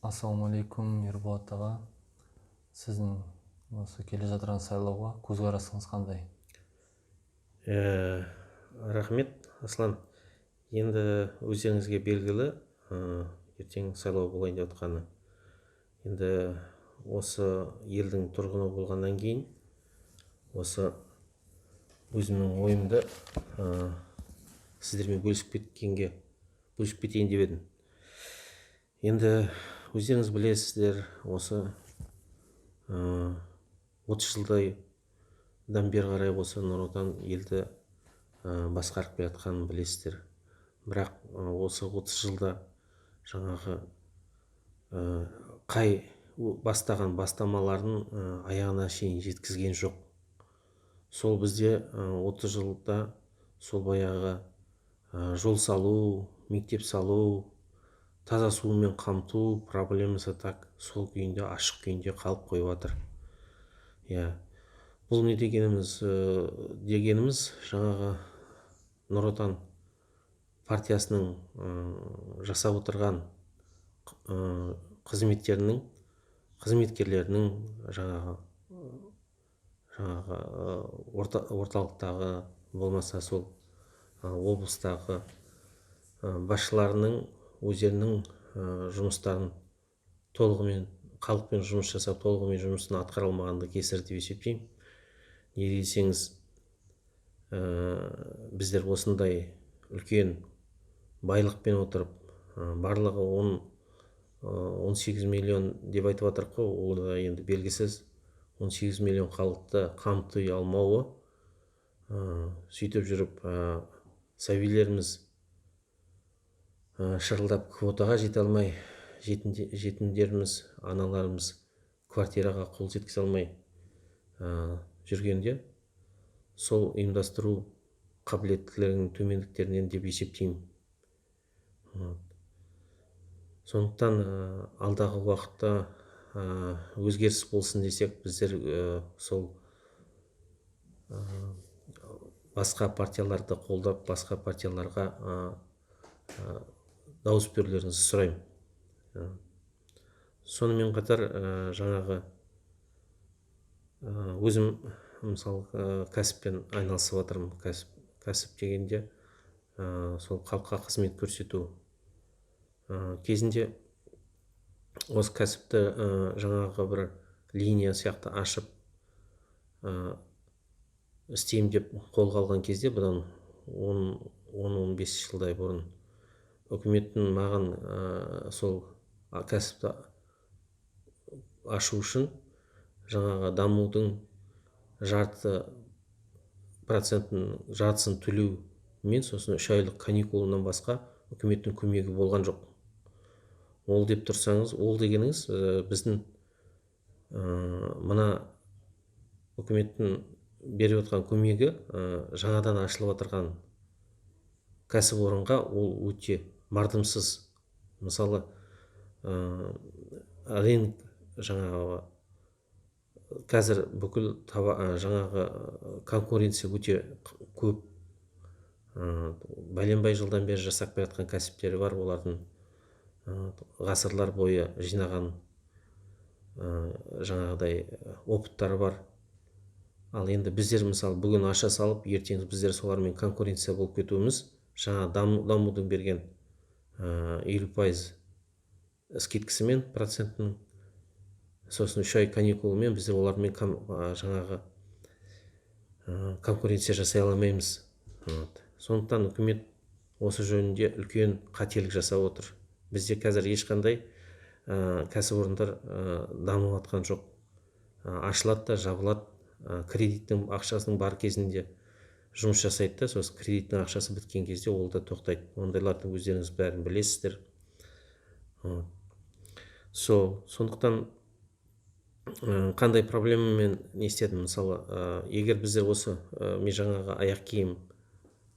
Ассалаумағалейкум, Ерболат аға! Сіздің осы келе жатырған сайлауға көзқарасыңыз қандай? Рахмет, Аслан. Енді өздеріңізге белгілі, ертең сайлау болайын деп жатқаны. Енді осы елдің тұрғыны болғаннан кейін осы өзімнің ойымды сіздермен бөлісіп кетейін деп едім. Енді өздеріңіз білесіздер, осы 30 жылдайдан бері қарай осы Нұр Отан елді басқарып келе жатқанын білесіздер. Бірақ осы 30 жылда жаңағы қай бастаған бастамаларын аяғына шейін жеткізген жоқ. Сол бізде 30 жылда сол баяғы жол салу, мектеп салу, таза сумен қамту проблемасы так сол күйінде, ашық күйінде қалып қойып жатыр. Иә, бұл не дегеніміз? Жаңағы Нұр Отан партиясының жасап отырған қызметтерінің, қызметкерлерінің, жаңағы орталықтағы болмаса сол облыстағы басшыларының өздерінің жұмыстарын толығымен, халықпен жұмыс жасап, толығымен жұмысын атқара алмағандығы кесірі деп есептеймін. Не десеңіз, біздер осындай үлкен байлықпен отырып, барлығы 18 миллион деп айтып жатырық қой, ол да енді белгісіз. 18 миллион халықты қамти алмауы, сөйтіп жүріп сәбилеріміз шырылдап квотаға жете алмай, жетімдеріміз, аналарымыз квартираға қол жеткізе алмай жүргенде, сол ұйымдастыру қабілеттілігінің төмендіктерінен деп есептеймін. Вот. Сондықтан алдағы уақытта өзгеріс болсын десек, біздер сол басқа партияларды қолдап, басқа партияларға дауыс берулеріңізді сұраймын. Сонымен қатар жаңағы өзім, мысалы, кәсіппен айналысып жатырмын. Кәсіп дегенде, сол халыққа қызмет көрсету. Кезінде осы кәсіпті жаңағы бір линия сияқты ашып істеймін деп қолға алған кезде, бұдан 10-15 жылдай бұрын, үкіметтің маған сол кәсіпті ашу үшін жаңағы дамудың жарты процентін, жартысын төлеумен, сосын 3 айлық каникулынан басқа үкіметтің көмегі болған жоқ. Ол деп тұрсаңыз, ол дегеніңіз біздің мына үкіметтің беріп жатқан көмегі жаңадан ашылып жатырған кәсіпорынға ол өте мардымсыз. Мысалы, рынок жаңағы қазір бүкіл жаңағы конкуренция өте көп. Бәленбай жылдан бері жасап келе жатқан кәсіптері бар, олардың ғасырлар бойы жинаған жаңағыдай опыттары бар. Ал енді біздер, мысалы, бүгін аша салып, ертең біздер солармен конкуренция болып кетуіміз, жаңа дамудың берген 50% скидкасымен, процентінің, сосын 3 ай каникулымен біздер олармен жаңағы конкуренция жасай алмаймыз. Вот. Сондықтан үкімет осы жөнінде үлкен қателік жасап отыр. Бізде қазір ешқандай кәсіпорындар дамып жатқан жоқ. Ашылады да жабылады. Кредиттің ақшасының бар кезінде жұмыс жасайды да, сосын кредиттің ақшасы біткен кезде ол да тоқтайды. Ондайларды өздеріңіз бәрін білесіздер. Вот. Сол сондықтан қандай проблемамен не істедім? Мысалы, егер біздер осы мен жаңағы аяқ киім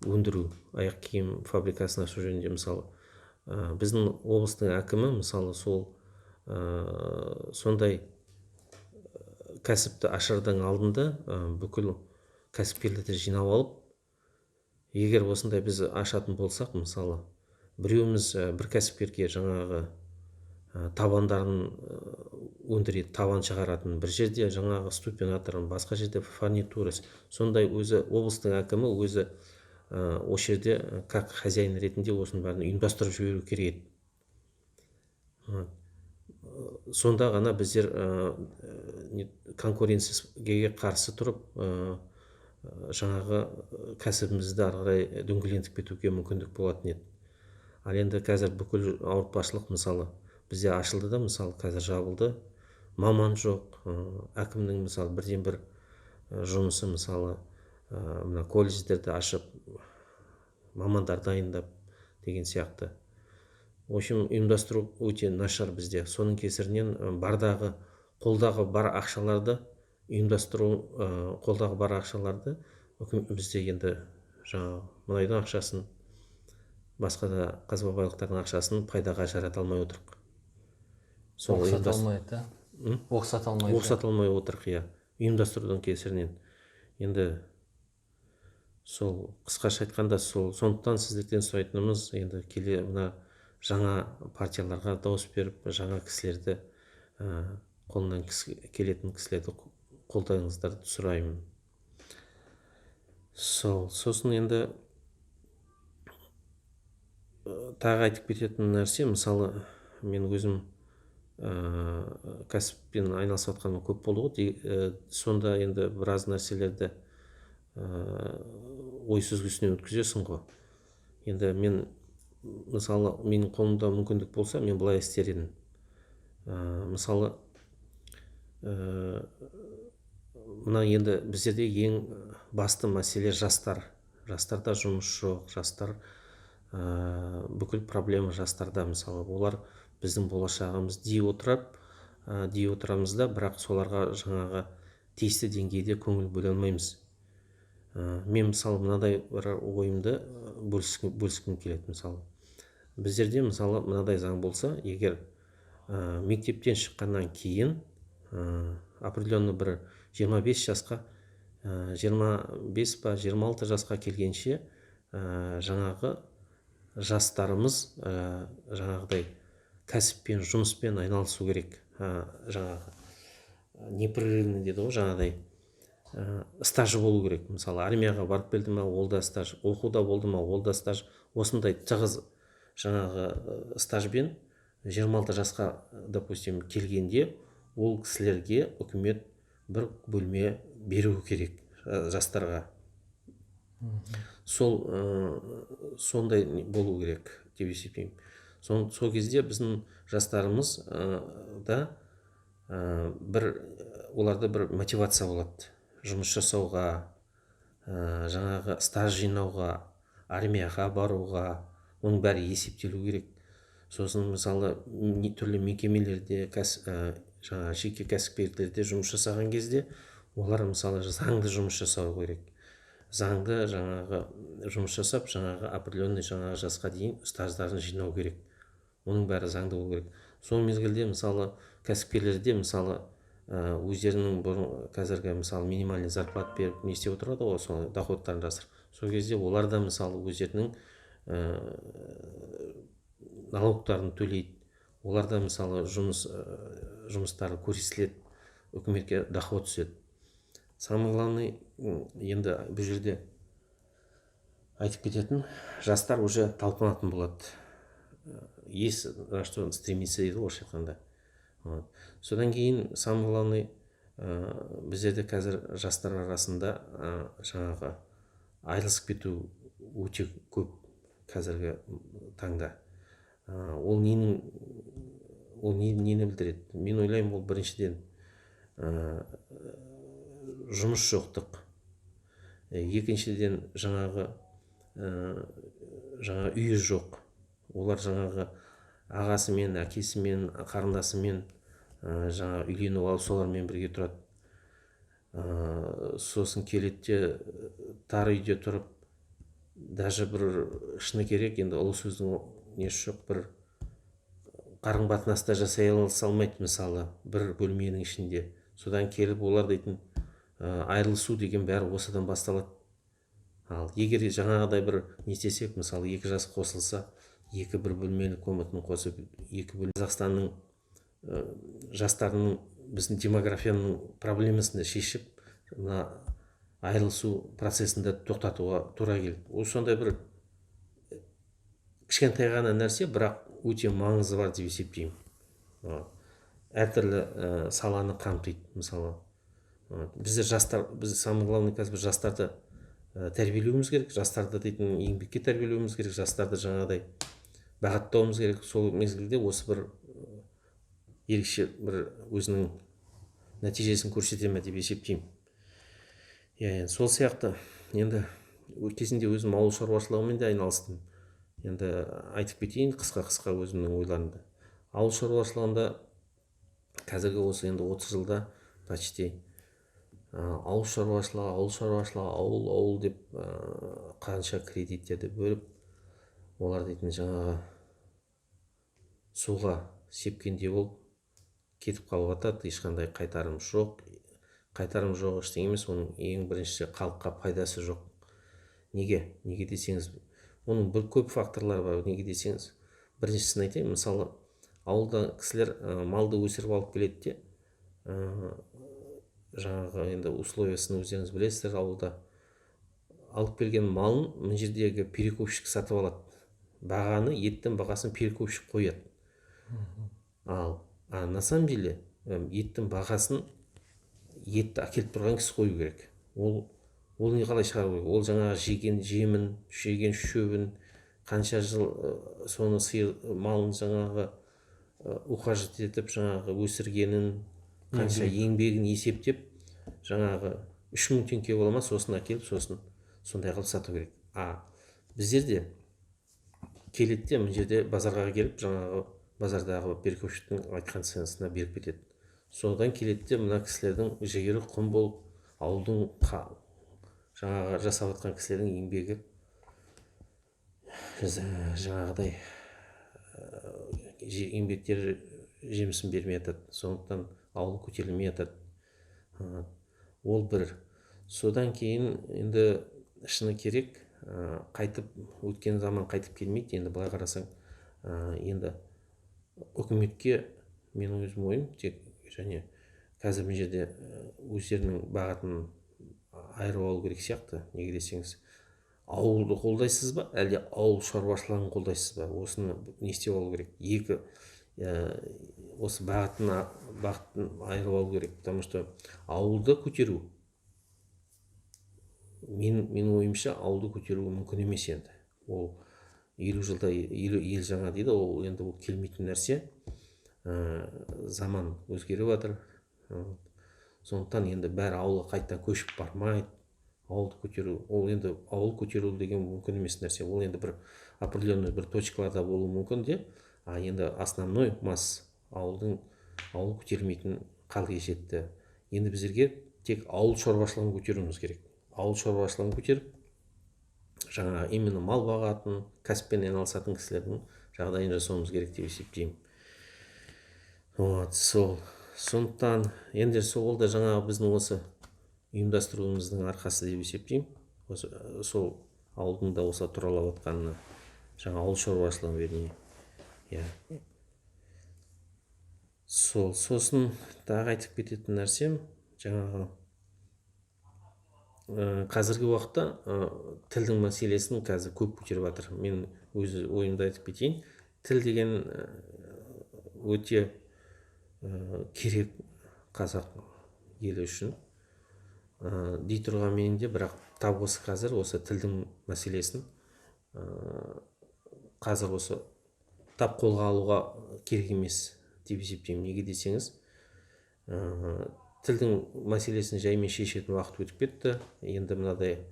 өндіру, аяқ киім фабрикасын ашу жөнінде, мысалы, біздің облыстың әкімі, мысалы, сол сондай кәсіпті ашардың алдында бүкіл кәсіпкерлерді жинап алып, егер осындай біз ашатын болсақ, мысалы, біреуіміз бір кәсіпкерге жаңағы Табандарын өндіреді, табан шығаратын бір жерде, жаңағы ступенатор, басқа жерде фурнитура. Сондай өзі облыстың әкімі өзі осы жерде как хозяин ретінде осының бәрін ұйымдастырып жіберу керек еді. Сонда ғана біздер конкуренцияға қарсы тұрып, жаңағы кәсібімізді ары қарай дөңгелентіп кетуге мүмкіндік болатын еді. Ал енді қазір бүкіл ауыртпашылық, мысалы, бізде ашылды да, мысалы, қазір жабылды, маман жоқ. Әкімнің, мысалы, бірден бір жұмысы, мысалы, мына колледждерді ашып, мамандар дайындап деген сияқты. В общем, ұйымдастыру өте нашар бізде. Соның кесірінен бардағы қолдағы бар ақшаларды ұйымдастыру, қолдағы бар ақшаларды бізде енді жаңағы мұнайдың ақшасын, басқа да қазба байлықтардың ақшасын пайдаға жарата алмай отырық. Сол ұқсата алмайды да, ұқсата алмайды. Ұқсата алмай отырық, иә, ұйымдастырудың кесірінен. Енді сол, қысқаша айтқанда, сол. Сондықтан сіздерден сұрайтынымыз, енді келе мына жаңа партияларға дауыс беріп, жаңа кісілерді, қолынан келетін кісілерді қолдаңыздарды сұраймын. Сол. Сосын енді тағы айтып кететін нәрсе, мысалы, мен өзім кәсіппен айналысып жатқаныма көп болды ғой. Сонда енді біраз нәрселерді ой сүзгісінен өткізесің ғой. Енді мен, мысалы, менің қолымда мүмкіндік болса, мен былай істер едім. Мысалы, мына енді біздерде ең басты мәселе жастар. Жастарда жұмыс жоқ, жастар, бүкіл проблема жастарда. Мысалы, олар біздің болашағымыз дей отырып, дей отырамыз да, бірақ соларға жаңағы тиісті деңгейде көңіл бөле алмаймыз. Мен, мысалы, мынадай бір ойымды бөліскім келеді. Мысалы, біздерде, мысалы, мынадай заң болса, егер мектептен шыққаннан кейін определенный бір 25 жасқа, 25 па, 26 жасқа келгенше, жаңағы жастарымыз жаңағыдай кәсіппен, жұмыспен айналысу керек. Жаңағы непрерывный дейді ғой, жаңағыдай стажы болу керек. Мысалы, армияға барып келді ма, ол да стаж, оқуда болды ма, ол да стаж. Осындай тығыз жаңағы стажбен 26 жасқа, допустим, келгенде, ол кісілерге үкімет бір бөлме беру керек жастарға. Сол сондай болу керек деп есептеймін. Сол кезде біздің жастарымыз да бір оларда бір мотивация болады жұмыс жасауға, жаңағы стаж жинауға, армияға баруға. Оның бәрі есептелу керек. Сосын, мысалы, түрлі мекемелерде, жаңағы жеке кәсіпкерлерде жұмыс жасаған кезде, олар, мысалы, заңды жұмыс жасау керек. Заңды жаңағы жұмыс жасап, жаңағы определенный жаңағы жасқа дейін стаждарын жинау керек. Оның бәрі заңды болу керек. Сол мезгілде, мысалы, кәсіпкерлерде, мысалы, өздерінің бұрын қазіргі, мысалы, минимальный зарплата беріп, не істеп отырады ғой, сол доходтарын жасырып. Сол кезде олар да, мысалы, өздерінің налогтарын төлейді. Олар да, мысалы, жұмыстары көрсетіледі, үкіметке доход түседі. Самый главный, енді бұл жерде айтып кететін, жастар уже талпынатын болады, есть на что стремиться дейді ғой орысша айтқанда. Вот. Содан кейін, самый главный, біздерде қазір жастар арасында жаңағы айырылысып кету өте көп қазіргі таңда. Ол ненің ол нені білдіреді? Мен ойлаймын, ол біріншіден, жұмыс жоқтық, екіншіден, жаңағы жаңа үйі жоқ. Олар жаңағы ағасымен, әкесімен, қарындасымен жаңа үйленіп алып, солармен бірге тұрады. Сосын келеді де, тар үйде тұрып, даже бір, шыны керек, енді ұлы сөздің несі жоқ, бір қарым қатынаста жасай алмайды, мысалы, бір бөлменің ішінде. Содан келіп олар дейтін, айырылысу деген бәрі осыдан басталады. Ал егер жаңағыдай бір не істесек, мысалы, екі жас қосылса, екі бір бөлмелі комнатаны қосып, екі бөлме. Қазақстанның жастардың, біздің демографияның проблемасын да шешіп, мына айырылысу процесін де тоқтатуға тура келді. Ол сондай бір кішкентай ғана нәрсе, бірақ өте маңызы бар деп есептеймін. Әртүрлі саланы қамтиды мысалы. Біздер жастар, біз самое главное қазір біз жастарды тәрбиелеуіміз керек, жастарды дейтін еңбекке тәрбиелеуіміз керек, жастарды жаңағыдай бағыттауымыз керек. Сол мезгілде осы бір ерекше бір өзінің нәтижесін көрсете ме деп есептеймін. Иә, енді сол сияқты. Енді кезінде өзім ауыл шаруашылығымен де айналыстым. Енді айтып кетейін қысқа-қысқа өзімнің ойларымды. Ауыл шаруашылығында қазіргі осы енді 30 жылда почти ауыл шаруашылығы, ауыл шаруашылығы, ауыл, ауыл деп қанша кредиттерді бөліп, олар дейтін жаңағы суға сепкендей болып кетіп қалып жатады. Ешқандай қайтарым жоқ. Қайтарым жоқ ештеңе емес, оның ең бірінші халыққа пайдасы жоқ. Неге? Неге десеңіз, оның бір көп факторлары бар. Неге десеңіз, біріншісін айтайын. Мысалы, ауылда кісілер малды өсіріп алып келеді де, жаңағы енді условиясын өздеріңіз білесіздер, ауылда алып келген малын мына жердегі перекупщик сатып алады. Бағаны, еттің бағасын перекупщик қояды. Ал на самом деле еттің бағасын етті әкеліп тұрған кісі қою керек. Ол не қалай шығару керек? Ол жаңағы жеген жемін, жеген шөбін, қанша жыл соны сиыр малын жаңағы ухаживать етіп, жаңағы өсіргенін, қанша еңбегін есептеп, жаңағы 3000 теңге бола ма, сосын әкеліп, сосын сондай қылып сату керек. А біздерде келеді де, мына жерде базарға келіп, жаңағы базардағы перекупщиктің айтқан ценасына беріп кетеді. Содан келеді де, мына кісілердің жігері құм болып, ауылдың жаңағы жасап жатқан кісілердің еңбегі жаңағыдай еңбектері жемісін бермей жатады. Сондықтан ауыл көтерілмей жатады. Ол бір. Содан кейін енді шыны керек, қайтып өткен заман қайтып келмейді. Енді былай қарасаң, енді үкіметке менің өзім ойым тек және қазір мына жерде өздерінің бағытын айырып алу керек сияқты. Неге десеңіз, ауылды қолдайсыз ба, әлде ауыл шаруашылығын қолдайсыз ба, осыны не істеп алу керек. Екі осы бағытын айырып алу керек. Потому что ауылды көтеру, менің ойымша, ауылды көтеру мүмкін емес енді. Ол 50 жылда 50 ел жаңа дейді, ол енді ол келмейтін нәрсе. Заман өзгеріп жатыр. Сондықтан енді бәрі ауылға қайтадан көшіп бармайды. Ауылды көтеру, ол енді ауыл көтеру деген мүмкін емес нәрсе. Ол енді бір определенный бір точкаларда болуы мүмкін де, а енді основной масс ауыл көтерілмейтін халге жетті. Енді біздерге тек ауыл шаруашылығын көтеруіміз керек. Ауыл шаруашылығын көтеріп, жаңағы именно мал бағатын кәсіппен айналысатын кісілердің жағдайын жасауымыз керек деп есептеймін. Вот сол. Сондықтан енді сол, ол да жаңағы біздің осы ұйымдастыруымыздың арқасы деп есептеймін. Осы сол ауылдың да осы тұралап жатқанына, жаңа ауыл шаруашылығы, вернее, иә, сол. Сосын тағы айтып кететін нәрсем, жаңағы қазіргі уақытта тілдің мәселесін қазір көп көтеріп жатыр. Мен өз ойымды айтып кетейін. Тіл деген өте керек қазақ елі үшін дей тұрғанменен де, бірақ тап осы қазір осы тілдің мәселесін қазір осы тап қолға алуға керек емес деп есептеймін. Неге десеңіз, тілдің мәселесін жаймен шешетін уақыт өтіп кетті. Енді мынадай,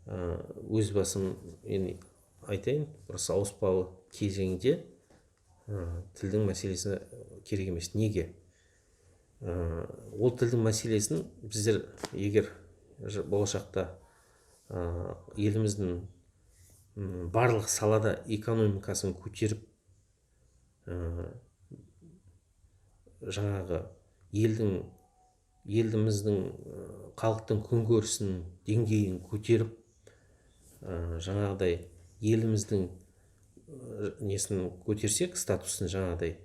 өз басым мен айтайын, просто ауыспалы кезеңде тілдің мәселесі керек емес. Неге? Ол тілдің мәселесін біздер егер болашақта еліміздің барлық салада экономикасын көтеріп, жаңағы еліміздің, халықтың күнкөрісінің деңгейін көтеріп, жаңағыдай еліміздің несін көтерсек, статусын жаңағыдай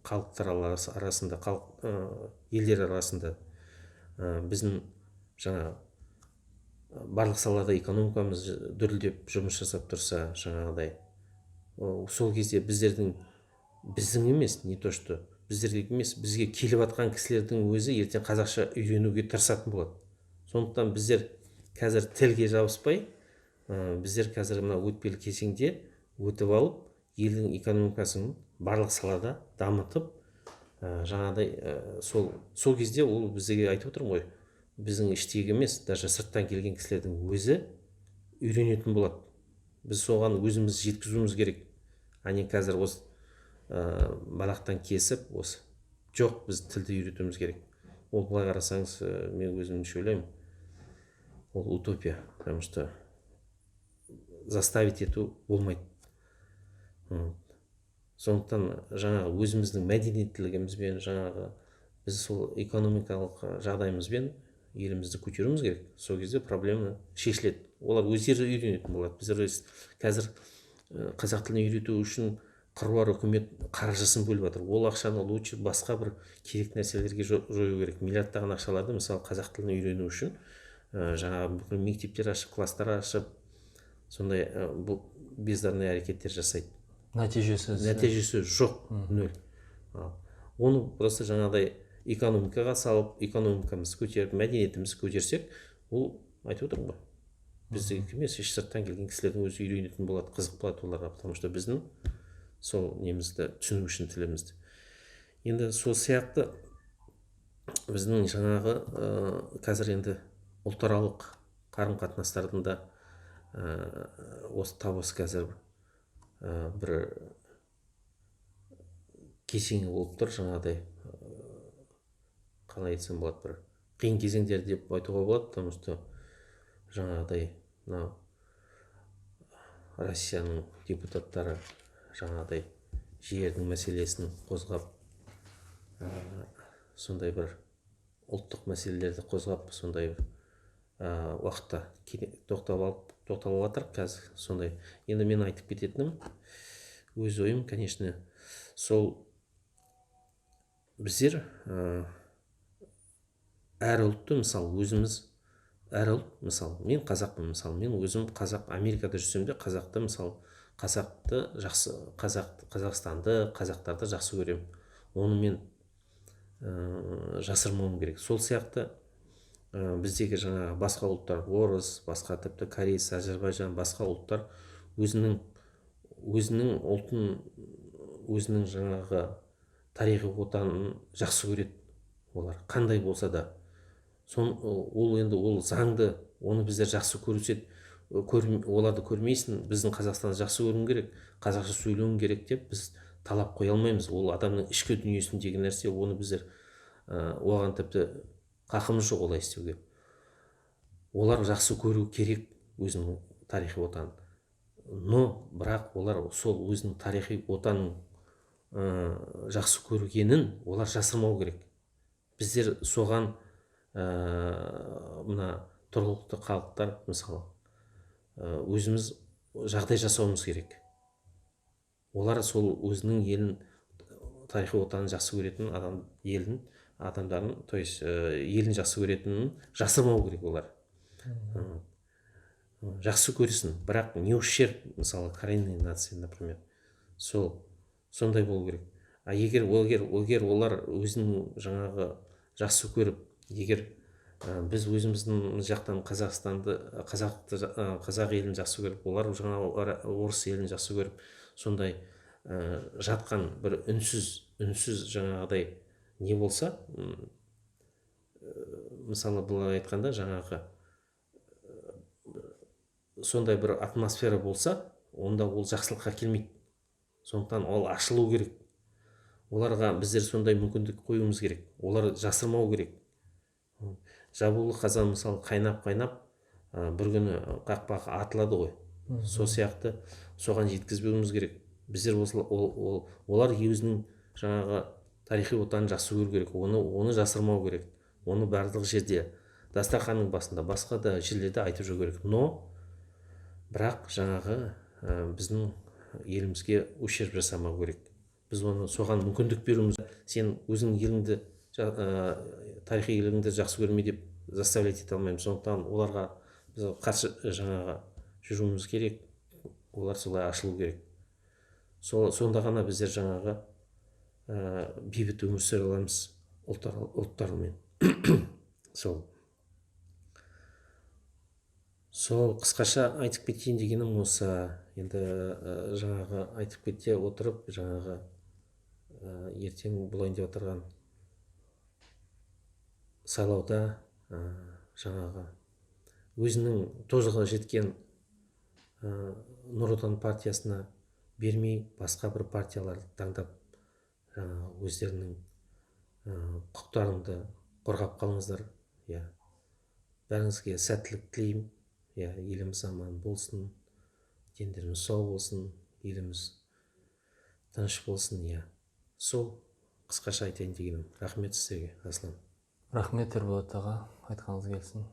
халықтар арасында, халық елдер арасында біздің жаңа барлық салада экономикамыз дүрілдеп жұмыс жасап тұрса, жаңағыдай сол кезде біздердің, біздің емес, не то что біздерге емес, бізге келіп жатқан кісілердің өзі ертең қазақша үйренуге тырысатын болады. Сондықтан біздер қазір тілге жабыспай, біздер қазір мына өтпелі кезеңде өтіп алып, елдің экономикасын барлық салада дамытып, жаңағыдай сол кезде ол бізге, айтып отырмын ғой, біздің іштегі емес, даже сырттан келген кісілердің өзі үйренетін болады. Біз соған өзіміз жеткізуіміз керек, а не қазір осы балақтан кесіп, осы жоқ, біз тілді үйретуіміз керек. Ол былай қарасаңыз, мен өзімше ойлаймын, ол утопия, потому что заставить ету болмайды. Сондықтан жаңағы өзіміздің мәдениеттілігімізбен, жаңағы біз сол экономикалық жағдайымызбен елімізді көтеруіміз керек. Сол кезде проблема шешіледі, олар өздері үйренетін болады. Біздер қазір қазақ тілін үйрету үшін қыруар үкімет қаржысын бөліп жатыр. Ол ақшаны лучше басқа бір керек нәрселерге жою керек. Миллиардтаған ақшаларды, мысалы, қазақ тілін үйрену үшін жаңағы бүкіл мектептер ашып, класстар ашып, сондай бұл бездарный әрекеттер жасайды. Нәтижесі? Нәтижесі жоқ, нөл. Оны просто жаңағыдай экономикаға салып, экономикамызды көтеріп, мәдениетімізді көтерсек, ол, айтып отырмын ғой, біздікі емес, еш сырттан келген кісілердің өзі үйренетін болады, қызық болады оларға, потому что біздің сол немізді түсіну үшін, тілімізді. Енді сол сияқты біздің жаңағы қазір енді ұлтаралық қарым қатынастардың да осы тап осы қазір бір кезеңі болып тұр. Жаңағыдай, қалай айтсам болады, бір қиын кезеңдер деп айтуға болады, потому что жаңағыдай мынау Россияның депутаттары жаңағыдай жердің мәселесін қозғап, сондай бір ұлттық мәселелерді қозғап, сондай бір уақытта тоқтап алып, тоқталып жатыр қазір. Сондай енді мен айтып кететінім, өз ойым, конечно, сол біздер әр ұлтты, мысалы, өзіміз әр ұлт, мысалы, мен қазақпын, мысалы, мен өзім қазақ, Америкада жүрсем де, қазақты, мысалы, қазақты жақсы, қазақ, Қазақстанды, қазақтарды жақсы көремін. Оны мен жасырмауым керек. Сол сияқты біздегі жаңағы басқа ұлттар, орыс, басқа, тіпті кореец, әзербайжан, басқа ұлттар өзінің ұлтын, өзінің жаңағы тарихи отанын жақсы көреді олар, қандай болса да. Сон ол енді ол заңды, оны біздер жақсы көрсет, оларды көрмейсің, біздің Қазақстанды жақсы көруің керек, қазақша сөйлеуің керек деп біз талап қоя алмаймыз. Ол адамның ішкі дүниесіндегі нәрсе, оны біздер оған тіпті хақымыз жоқ олай істеуге. Олар жақсы көру керек өзінің тарихи отанын, но бірақ олар сол өзінің тарихи отанын жақсы көргенін олар жасырмау керек. Біздер соған мына тұрғылықты халықтар, мысалы, өзіміз жағдай жасауымыз керек. Олар сол өзінің елін, тарихи отанын жақсы көретін адам, елдің адамдарын, то есть елін жақсы көретінін жасырмау керек. Олар жақсы көрсін, бірақ не ущерб, мысалы, коренной нации, например. Сол сондай болу керек. А егер олар өзінің жаңағы жақсы көріп, егер біз өзіміздің жақтан Қазақстанды, қазақты, қазақ елін жақсы көріп, олар жаңағы орыс елін жақсы көріп, сондай жатқан бір үнсіз жаңағыдай не болса, мысалы, былай айтқанда, жаңағы сондай бір атмосфера болса, онда ол жақсылыққа келмейді. Сондықтан ол ашылу керек. Оларға біздер сондай мүмкіндік қоюымыз керек, олар жасырмау керек. Жабулы қазан, мысалы, қайнап қайнап бір күні қақпағы атылады ғой. Сол сияқты соған жеткізбеуіміз керек біздер. Осы олар өзінің жаңағы тарихи отанын жақсы көру керек, оны жасырмау керек. Оны барлық жерде, дастарханның басында, басқа да жерлерде айтып жүру керек. Но бірақ жаңағы біздің Елімізге ущерб жасамау керек. Біз оны, соған мүмкіндік беруіміз. Сен өзіңнің еліңді, тарихи еліңді жақсы көрме деп заставлять ете алмаймыз. Сондықтан оларға біз қарсы жаңағы жүруіміз керек, олар солай ашылу керек. Сонда ғана біздер жаңағы бейбіт өмір сүре аламыз ұлттармен. Сол қысқаша айтып кетейін дегенім осы. Енді жаңағы айтып кете отырып, жаңағы ертең болайын деп отырған сайлауда жаңағы өзінің тозығы жеткен Нұр Отан партиясына бермей, басқа бір партияларды таңдап, жаңағы өздерінің құқықтарыңды қорғап қалыңыздар. Иә, бәріңізге сәттілік тілеймін. Иә, еліміз аман болсын, дендеріміз сау болсын, еліміз тыныш болсын. Иә, сол қысқаша айтайын дегенім. Рахмет сіздерге, Аслан. Рахмет, Ерболат аға, айтқаныңыз келсін.